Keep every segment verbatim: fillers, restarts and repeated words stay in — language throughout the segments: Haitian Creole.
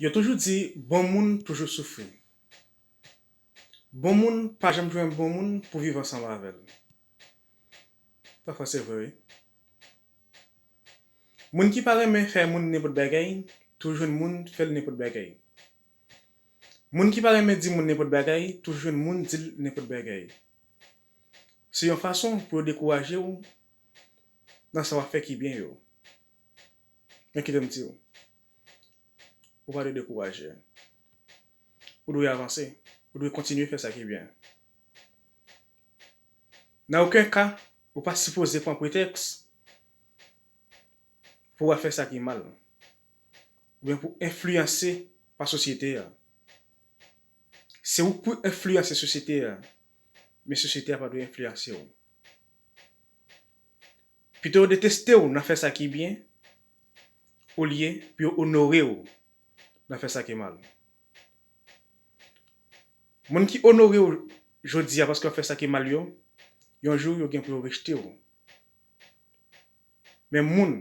Yo toujou di, bon moun toujou soufri. Bon moun pa janm jwenn bon moun pou viv ansanm avè l. Pafwa se vre, wi. Moun ki pa renmen fè moun nenpòt bagay, toujou jwenn moun fè l nenpòt bagay. Moun ki pa renmen di moun nenpòt bagay, toujou jwenn moun di l nenpòt bagay. Se yon fason pou yo dekouraje w nan sa w ap fè ki byen yo. Men kite m di w, ou pa dwe dekouraje. Ou dwe avanse. Ou dwe kontinye fè sa ki byen. Nan okenn ka, ou pa sipoze pran pretèks pou w fè sa ki mal, oubyen pou w enfliyanse pa sosyete a. Se ou k pou enfliyanse sosyete a, men sosyete a pa dwe enfliyanse w. Pito yo deteste w nan fè sa ki byen, olye pou yo onore w nan fè sa ki mal. Moun ki onore w jodi a paske w ap fè sa ki mal yo, yon jou yo gen pou yo rejte w. Men moun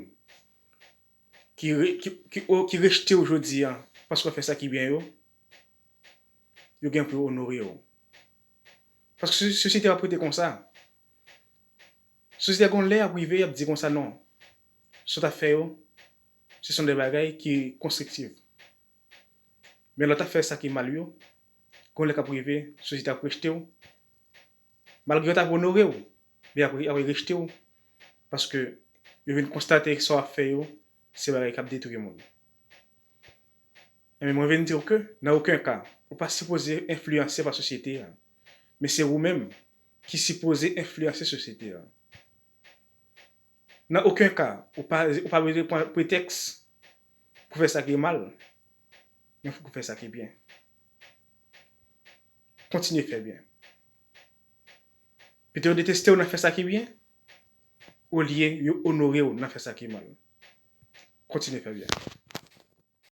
ki, re- ki, ki, o- ki rejte w jodi a paske w ap fè sa ki byen yo, yo gen pou yo onore w. Paske sosyete a ap rete konsa. Sosyete a gon lè ap rive, y ap di konsa non. Sa w t ap fè yo, se son de bagay ki konstriktif. Men lè w t ap fè sa ki mal yo, gon lè k ap rive, sosyete a ap rejte w. Malgre yo t ap onore w, men y ap, y ap rejte w. Paske yo vin konstate sa w ap fè yo, se bagay k ap detwi moun. Enben, mwen vin di w ke, nan okenn ka, ou pa sipoze enfliyanse pa sosyete a. Men se ou menm ki sipoze enfliyanse sosyete a. Nan okenn ka, ou pa, ou pa bezwen pran pretèks pou fè sa ki mal, men fòk ou fè sa ki byen. Kontinye fè byen. Pito yo deteste w nan fè sa ki byen, olye yo onore w nan fè sa ki mal. Kontinye fè byen.